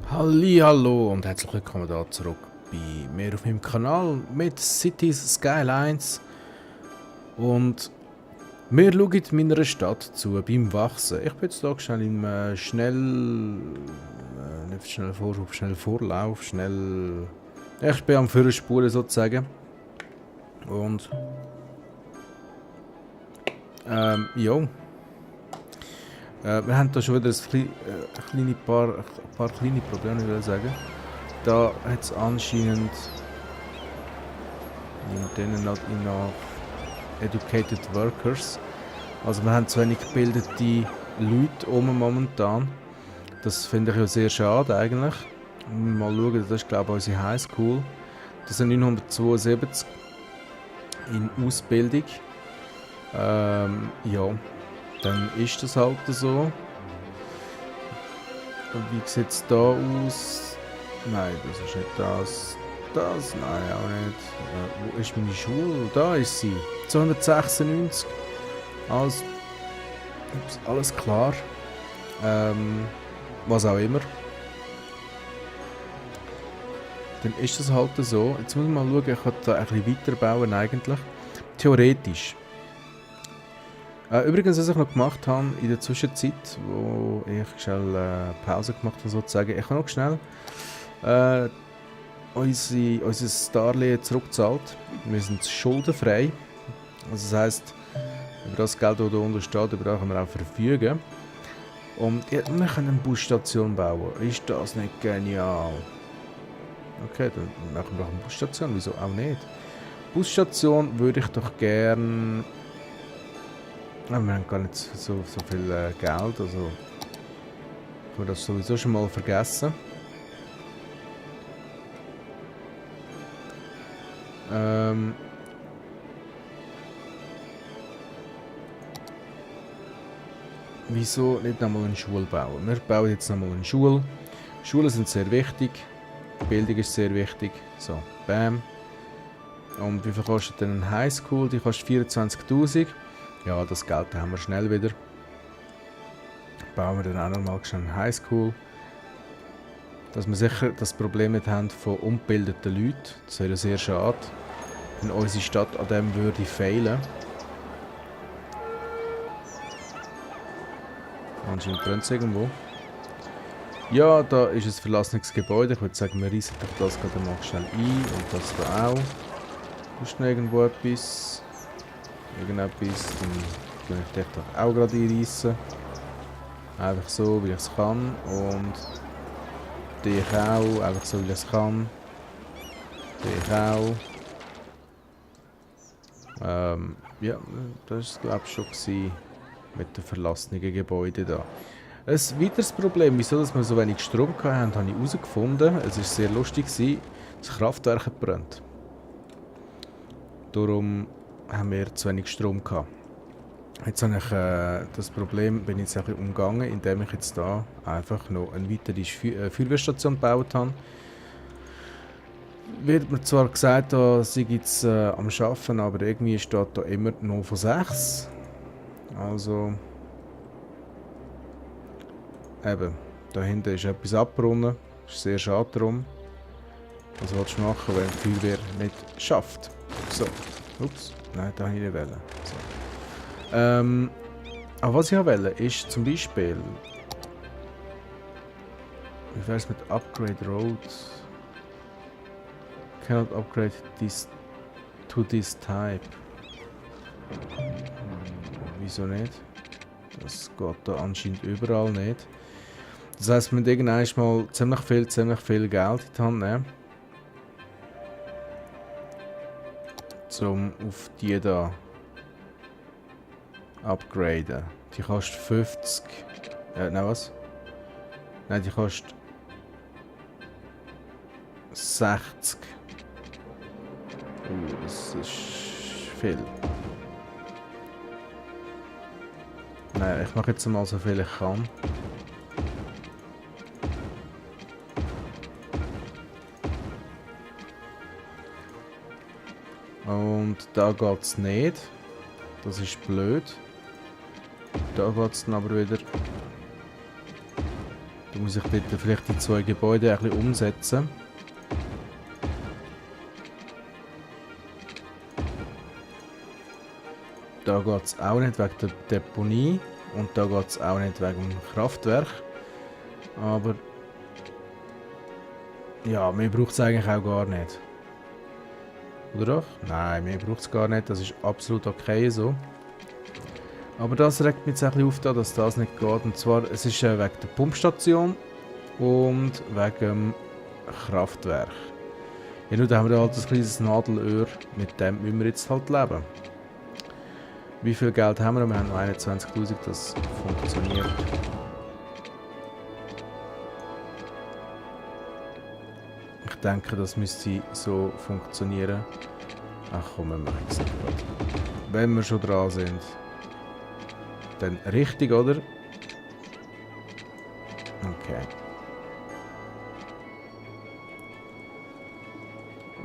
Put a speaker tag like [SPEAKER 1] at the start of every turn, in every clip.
[SPEAKER 1] Hallihallo und herzlich willkommen da zurück bei mir auf meinem Kanal mit Cities Skylines. Und wir schauen meiner Stadt zu beim Wachsen. Ich bin jetzt hier schnell im nicht schnell Vorschub, schnell Vorlauf, schnell... Ich bin am Führerspulen sozusagen. Und ja. Wir haben da schon wieder ein paar kleine Probleme, ich will sagen. Da hat es anscheinend in Educated Workers. Also wir haben zu wenig gebildete Leute momentan. Das finde ich ja sehr schade eigentlich. Mal schauen, das ist glaube ich unsere Highschool. Das sind 972 in Ausbildung. Ja, dann ist das halt so. Und wie sieht es da aus? Nein, das ist nicht das. Das, nein, auch nicht. Wo ist meine Schule? Da ist sie. 296. Alles klar. Was auch immer. Dann ist das halt so. Jetzt muss ich mal schauen, ich kann da ein bisschen weiterbauen eigentlich. Theoretisch. Übrigens, was ich noch gemacht habe in der Zwischenzeit, wo ich schnell Pause gemacht habe sozusagen, ich habe noch schnell unser Darlehen zurückgezahlt. Wir sind schuldenfrei. Also das heisst, über das Geld, das hier unten steht, über das können wir auch verfügen. Und ja, wir können eine Busstation bauen. Ist das nicht genial? Okay, dann machen wir doch eine Busstation. Wieso auch nicht? Busstation würde ich doch gern... Ja, wir haben gar nicht so viel Geld, also ich habe das sowieso schon mal vergessen. Wieso nicht nochmal eine Schule bauen? Wir bauen jetzt nochmal eine Schule. Schulen sind sehr wichtig, Bildung ist sehr wichtig. So, bam. Und wie viel kostet denn eine Highschool? Die kostet 24'000. Ja, das Geld haben wir schnell wieder. Bauen wir dann auch nochmal schnell eine Highschool. Dass wir sicher das Problem nicht haben von ungebildeten Leuten. Das wäre sehr schade, wenn unsere Stadt an dem würde fehlen. Anscheinend brennt es irgendwo. Ja, da ist ein verlassenes Gebäude. Ich würde sagen, wir reissen doch das gerade mal schnell ein. Und das da auch. Ist noch irgendwo etwas? Irgendetwas, dann kann ich dich doch auch gerade einreissen. Einfach so, wie ich es kann. Und dich auch, einfach so, wie ich es kann. Dich auch. Ja, das war glaube ich schon gewesen mit den verlassenen Gebäuden da. Ein weiteres Problem, wieso dass wir so wenig Strom hatten, habe ich herausgefunden. Es war sehr lustig, das Kraftwerk hat gebrannt. Darum haben wir zu wenig Strom gehabt. Jetzt habe ich das Problem bin ich jetzt ein bisschen umgangen, indem ich jetzt da einfach noch eine weitere Feuerwehrstation gebaut habe. Wird mir zwar gesagt, da sei jetzt am Arbeiten, aber irgendwie steht da immer noch von 6. Also eben, da hinten ist etwas abgebrochen. Ist sehr schade drum. Was willst du machen, wenn die Feuerwehr nicht schafft? So, ups. Nein, da habe ich nicht wollen. So. Aber was ich wollte, ist zum Beispiel... Wie wäre es mit Upgrade Road? Cannot upgrade this to this type. Wieso nicht? Das geht da anscheinend überall nicht. Das heisst, wir müssen irgendwann mal ziemlich viel Geld in die Hand nehmen. Um auf die da upgraden. Die kostet 50. Nein, was? Nein, die kostet 60. Das ist viel. Nein, ich mache jetzt mal so viel ich kann. Und da geht es nicht. Das ist blöd. Da geht es dann aber wieder. Da muss ich dort vielleicht die 2 Gebäude ein bisschen umsetzen. Da geht es auch nicht wegen der Deponie und da geht es auch nicht wegen dem Kraftwerk. Aber ja, mir braucht es eigentlich auch gar nicht. Oder doch? Nein, mir braucht es gar nicht. Das ist absolut okay so. Aber das regt mich jetzt ein bisschen auf, da, dass das nicht geht. Und zwar, es ist wegen der Pumpstation und wegen dem Kraftwerk. Ja, nun, da haben wir halt ein kleines Nadelöhr. Mit dem müssen wir jetzt halt leben. Wie viel Geld haben wir? Wir haben noch 21'000, das funktioniert. Ich denke, das müsste so funktionieren. Ach komm, wir machen es nicht gerade. Wenn wir schon dran sind. Dann richtig, oder? Okay.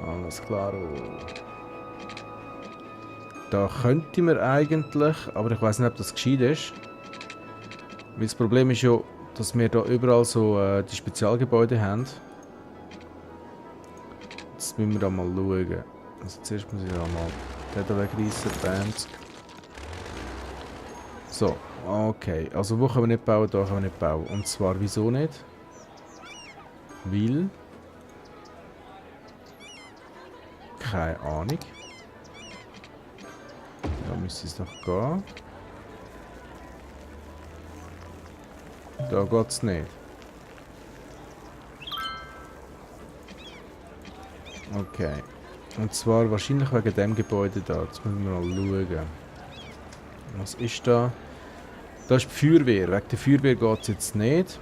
[SPEAKER 1] Alles klar. Da könnte man eigentlich, aber ich weiß nicht, ob das gescheit ist. Weil das Problem ist ja, dass wir da überall so die Spezialgebäude haben. Jetzt müssen wir da mal schauen. Also zuerst muss ich da mal den wegreißen, Bands. So, okay. Also wo können wir nicht bauen, da können wir nicht bauen. Und zwar wieso nicht? Weil... Keine Ahnung. Da müsste es doch gehen. Da geht es nicht. Okay. Und zwar wahrscheinlich wegen dem Gebäude da. Jetzt müssen wir mal schauen. Was ist da? Da ist die Feuerwehr. Wegen der Feuerwehr geht es jetzt nicht.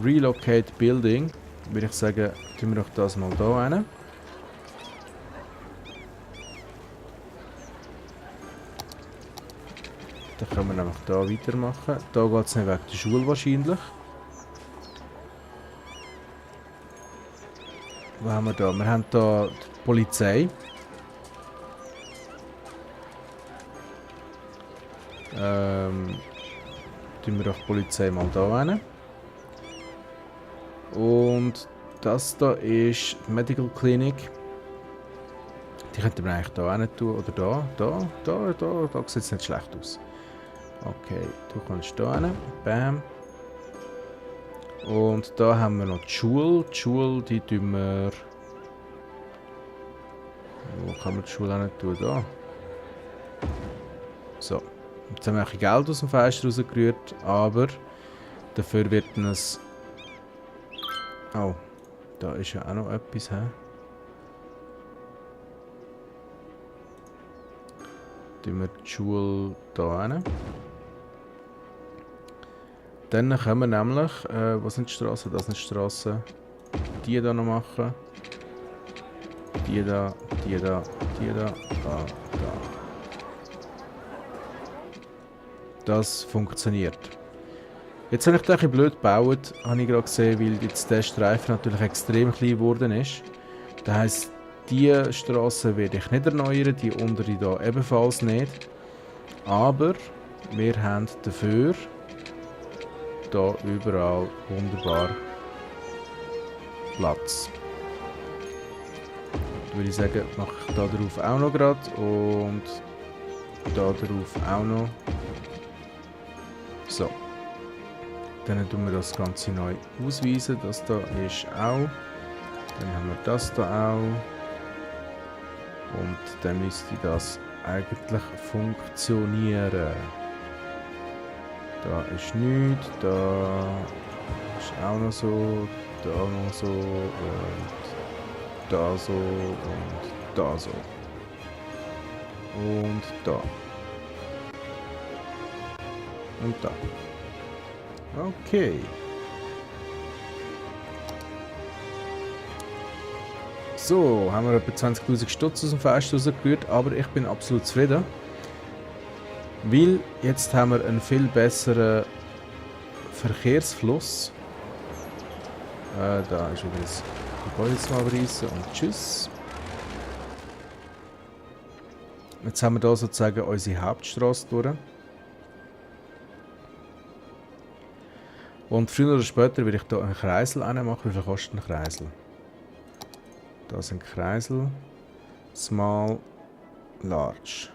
[SPEAKER 1] Relocate Building. Würde ich sagen, tun wir doch das mal da hin. Dann können wir nämlich da weitermachen. Da geht es nicht wegen der Schule wahrscheinlich. Was haben wir da? Wir haben da die Polizei. Tun wir doch die Polizei mal da hin. Und das da ist die Medical Clinic. Die könnten wir eigentlich da hin tun. Oder da sieht es nicht schlecht aus. Okay, du kannst da hin. Bam. Und da haben wir noch die Schule. Die Schule, die tun wir... Wo kann man die Schule hin tun? Da. So. Jetzt haben wir ein bisschen Geld aus dem Fenster rausgerührt, aber dafür wird es... Oh, da ist ja auch noch etwas. He? Tun wir die Schule da hin. Dann können wir nämlich, was sind die Strassen? Das sind die Strassen. Die da noch machen. Die da, da, da. Das funktioniert. Jetzt habe ich das ein bisschen blöd gebaut, habe ich gerade gesehen, weil jetzt der Streifen natürlich extrem klein geworden ist. Das heisst, diese Straße werde ich nicht erneuern, die untere hier ebenfalls nicht. Aber wir haben dafür hier überall wunderbar Platz. Da würde ich sagen, mache ich da drauf auch noch gerade und da drauf auch noch. So. Dann tun wir das Ganze neu ausweisen. Das da ist auch. Dann haben wir das da auch. Und dann müsste das eigentlich funktionieren. Da ist nichts, da ist auch noch so, da noch so und da so und da so. Und da. Und da. Okay. So, haben wir etwa 20'000 Stutz aus dem Fenster rausgerührt, aber ich bin absolut zufrieden. Weil jetzt haben wir einen viel besseren Verkehrsfluss. Da ist wieder das Gebäude zu abreißen und tschüss. Jetzt haben wir hier sozusagen unsere Hauptstrasse durch. Und früher oder später werde ich hier einen Kreisel machen. Wie viel kostet ein Kreisel? Da ist ein Kreisel. Small, large.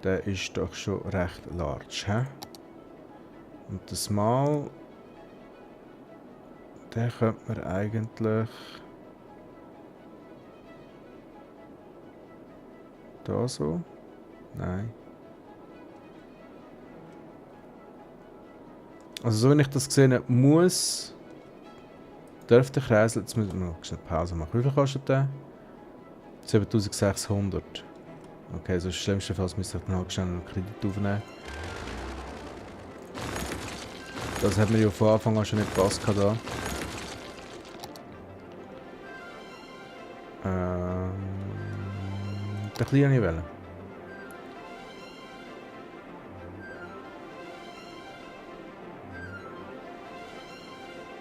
[SPEAKER 1] Der ist doch schon recht large, hä? Und das Small, den könnte man eigentlich da so? Nein. Also so wie ich das gesehen habe, dürfte der Kreisel, jetzt müssen wir noch eine Pause machen. Wie viel kostet der? 7600. Okay, also schlimmstenfalls müsste ich dann halt schnell einen Kredit aufnehmen. Das hat mir ja von Anfang an schon nicht gepasst da. Den kleinen ich wählen.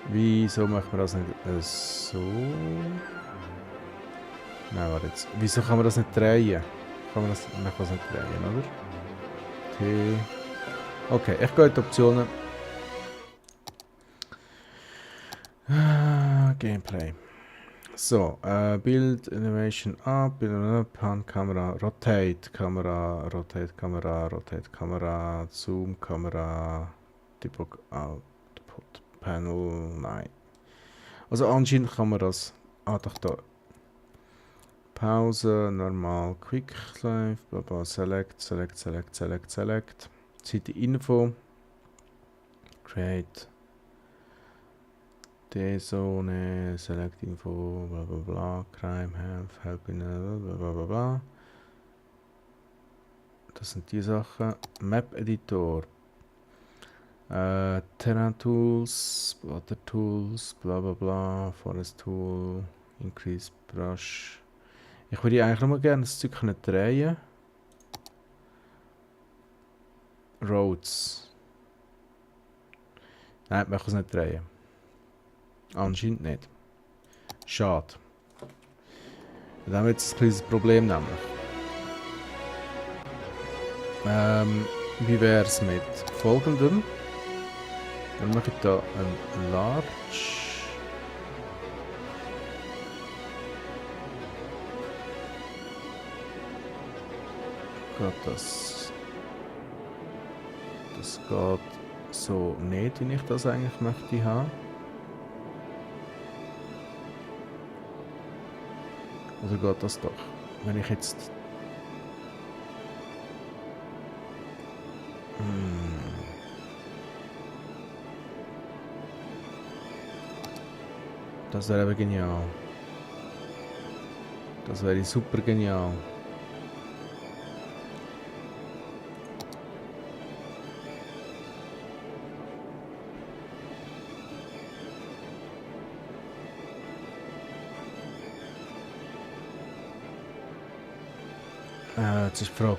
[SPEAKER 1] Wieso macht man das nicht so? Nein, warte jetzt. Wieso kann man das nicht drehen? Man kann es nicht drehen, oder? T. Okay, ich gehe in die Optionen. Gameplay. So, Build, Animation Up, Pan, Kamera, Rotate, Kamera, Rotate, Kamera, Rotate, Kamera, Zoom, Kamera, Debug, Output, Panel, nein. Also anscheinend kann man das, doch da. Pause, normal, Quick Live, bla bla, Select, Seite Info, Create, D-Zone, Select Info, bla bla bla, Crime, Health, Helping, bla bla bla bla. Das sind die Sachen. Map Editor, Terrain Tools, Water Tools, bla bla bla, Forest Tool, Increase Brush. Ich würde eigentlich nur gerne das Zeug drehen. Roads. Nein, ich kann es nicht drehen. Anscheinend nicht. Schade. Dann haben wir jetzt ein kleines Problem nämlich. Wie wäre es mit folgendem? Dann mache ich da ein Large. Geht das? Das geht so nicht, wie ich das eigentlich möchte haben. Oder geht das doch? Wenn ich jetzt... Das wäre aber genial. Das wäre super genial. Jetzt ist die Frage.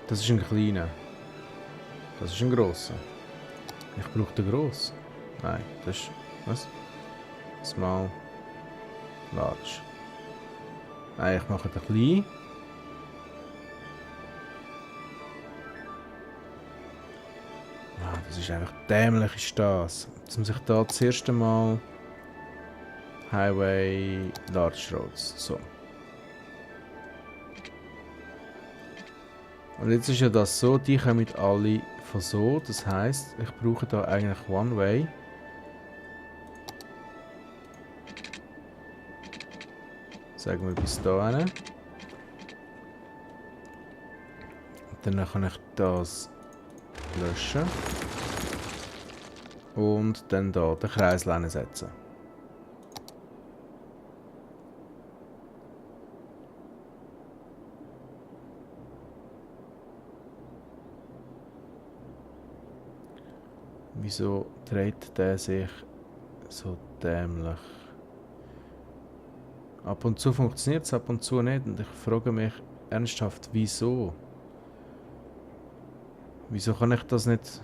[SPEAKER 1] Das ist ein kleiner. Das ist ein grosser. Ich brauche den grossen. Nein, das ist... Was? Small. Large. Nein, ich mache den kleinen. Das ist einfach dämlich, ist das. Jetzt muss ich da das erste Mal... Highway, Large Roads. So. Und jetzt ist ja das so, die kommen alle von so. Das heisst, ich brauche da eigentlich One Way. Sagen wir bis da hin. Dann kann ich das löschen. Und dann da den Kreisel setzen. Wieso dreht der sich so dämlich? Ab und zu funktioniert es, ab und zu nicht. Und ich frage mich ernsthaft, wieso? Wieso kann ich das nicht...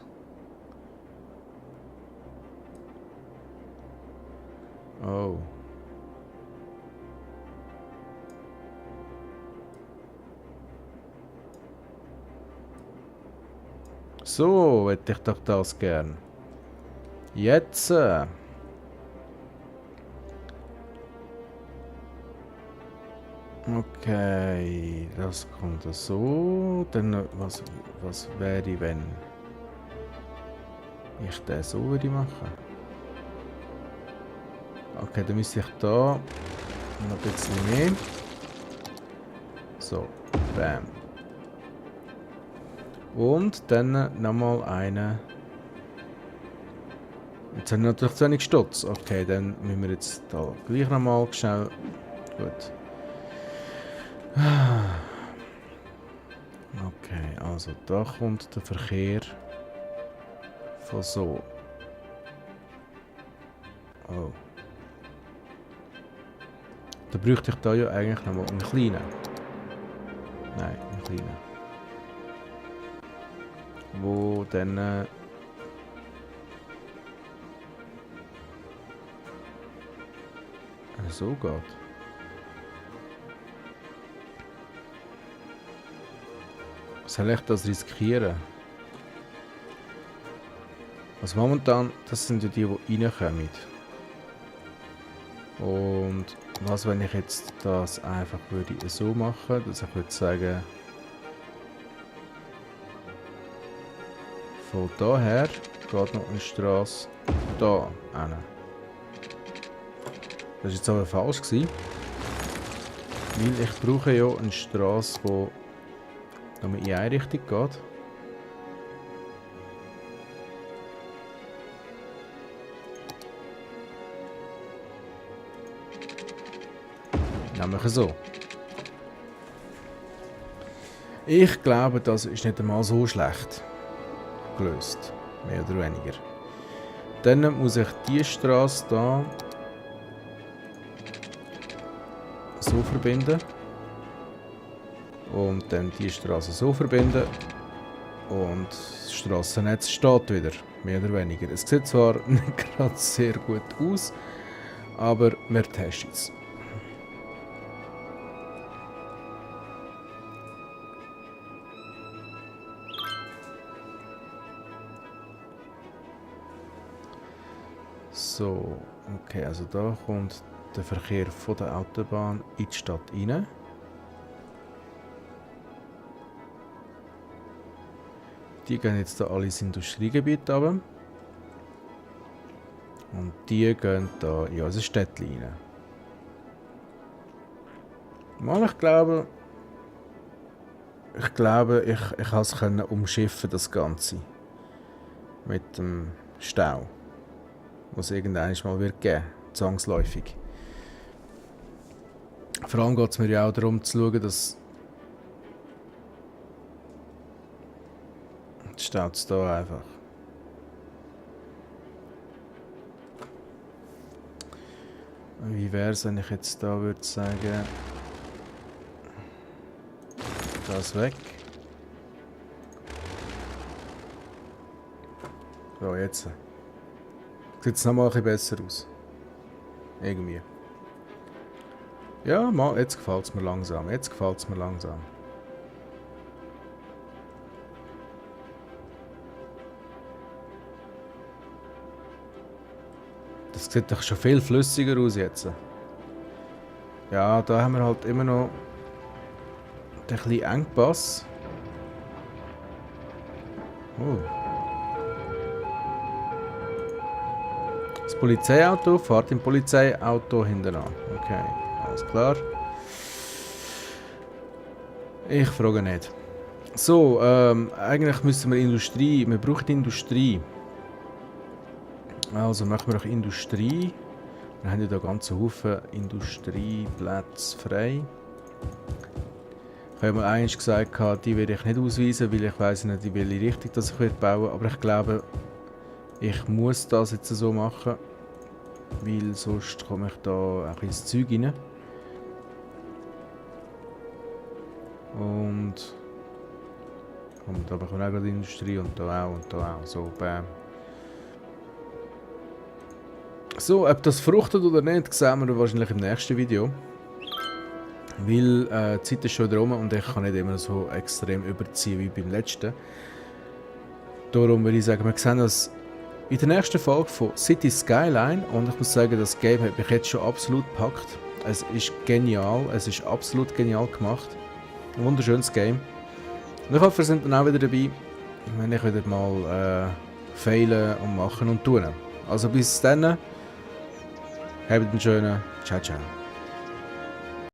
[SPEAKER 1] Oh. So, hätte ich doch das gern. Jetzt. Okay, das kommt so. Dann, was wäre, wenn ich das so würde machen? Okay, dann müsste ich da noch ein bisschen mehr. So, bam. Und dann nochmal eine. Jetzt haben wir natürlich zu wenig Stutz. Okay, dann müssen wir jetzt da gleich nochmal schnell. Gut. Okay, also da kommt der Verkehr von so. Oh. Da bräuchte ich da ja eigentlich nochmal einen kleinen. Nein, einen kleinen. Wo dann so geht. Soll ich das riskieren? Also momentan, das sind ja die reinkommen. Und was, wenn ich jetzt das einfach würde so machen, dass ich würde sagen, von daher geht noch eine Straße da hin. Das war jetzt aber falsch gewesen, weil ich brauche ja eine Straße, die nur in eine Richtung geht. Nämlich so. Ich glaube, das ist nicht einmal so schlecht gelöst. Mehr oder weniger. Dann muss ich die Straße da so verbinden. Und dann die Straße so verbinden. Und das Strassennetz steht wieder. Mehr oder weniger. Es sieht zwar nicht gerade sehr gut aus, aber wir testen es. So, okay, also da kommt der Verkehr von der Autobahn in die Stadt rein. Die gehen jetzt da alle ins Industriegebiet runter. Und die gehen da in unser Städtchen rein. Mal, ich glaube, ich kann es umschiffen, das Ganze. Mit dem Stau. Was irgendwann mal wird geben, zwangsläufig. Vor allem geht es mir ja auch darum zu schauen, dass jetzt steht es da einfach. Wie wäre es, wenn ich jetzt da würde sagen, das weg. So, jetzt. Sieht es nochmal ein bisschen besser aus. Irgendwie. Ja, mal, jetzt gefällt es mir langsam. Jetzt gefällt es mir langsam. Das sieht doch schon viel flüssiger aus jetzt. Ja, da haben wir halt immer noch den kleinen Engpass. Oh. Das Polizeiauto fährt im Polizeiauto hinten an. Okay, alles klar. Ich frage nicht. So, eigentlich müssen wir Industrie. Wir brauchen Industrie. Also machen wir auch Industrie. Wir haben ja da ganze Haufen Industrieplätze frei. Ich habe mir eigentlich gesagt, die werde ich nicht ausweisen, weil ich weiss nicht, in welche Richtung das ich bauen will. Aber ich glaube, ich muss das jetzt so machen, weil sonst komme ich da ein ins Zeug rein. Und da bekommen wir auch gerade Industrie und da auch. So, bam. So, ob das fruchtet oder nicht, sehen wir wahrscheinlich im nächsten Video. Weil die Zeit ist schon wieder rum und ich kann nicht immer so extrem überziehen wie beim letzten. Darum würde ich sagen, wir sehen uns in der nächsten Folge von City Skyline und ich muss sagen, das Game hat mich jetzt schon absolut gepackt. Es ist genial, es ist absolut genial gemacht. Ein wunderschönes Game. Und ich hoffe, ihr seid dann auch wieder dabei, wenn ich wieder mal failen und machen und tun. Also bis dann, habt einen schönen Ciao, ciao.